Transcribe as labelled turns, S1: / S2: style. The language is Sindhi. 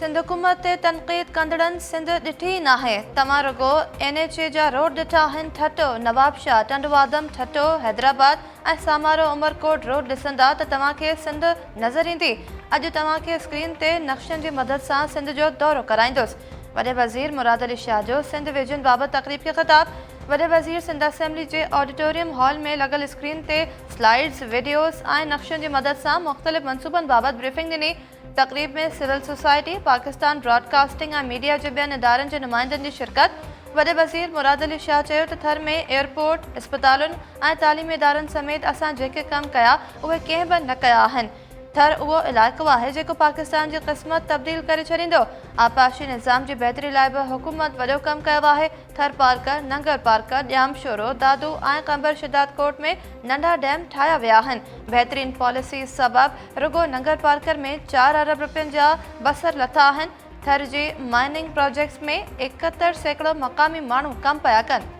S1: سنڌ حڪومت تي تنقيد ڪندڙن سنڌ ڏٺي ئي ناهي، توهان رڳو اين ايڇ اي جا روڊ ڏٺا آهن، ٺٽو، نوابشاهه، ٽنڊوآدم، ٺٽو، حيدرآباد ۽ سامارو عمرڪوٽ روڊ ڏسندا ته توهان کي سنڌ نظر ايندي، اڄ توهان کي اسڪرين تي نقشن جي مدد سان سنڌ جو دورو ڪرائيندس. وڏي وزير مراد علي شاهه جو سنڌ ويجن بابت تقريب کي خطاب، وڏي وزير سنڌ اسيمبلي جي آڊيٽوريم هال ۾ لڳل اسڪرين تي سلائيڊز، وڊيوز ۽ نقشن جي مدد سان مختلف منصوبن بابت بريفنگ ڏني، تقريب ۾ civil society, Pakistan broadcasting ۽ media جي ٻين ادارن جي نمائندن جي شرڪت، وڏي وزير مراد علي شاهه چيو ته ٿر ۾ ايئرپورٽ، اسپتالن ۽ تعليمي ادارن سميت اسان جيڪي ڪم ڪيا اهي ڪنهن به نه ڪيا آهن، ٿر اهو علائقو آهي جيڪو پاڪستان جي قسمت تبديل ڪري ڇڏيندو، آبپاشي نظام جي بهتري لاء به حڪومت وڏو ڪم ڪيو آهي، ٿر پارڪر، ننگر پارڪر، ڄامشورو، دادو ۽ قمبر شهدادڪوٽ ۾ ننڍا ڊيم ٺاهيا ويا آهن، بهترين پاليسي سبب رڳو ننگر پارڪر ۾ چار ارب رپين جا بصر لٿا آهن، ٿر جي مائننگ پراجيڪٽس ۾ 71% مقامي ماڻهو ڪم پيا ڪن.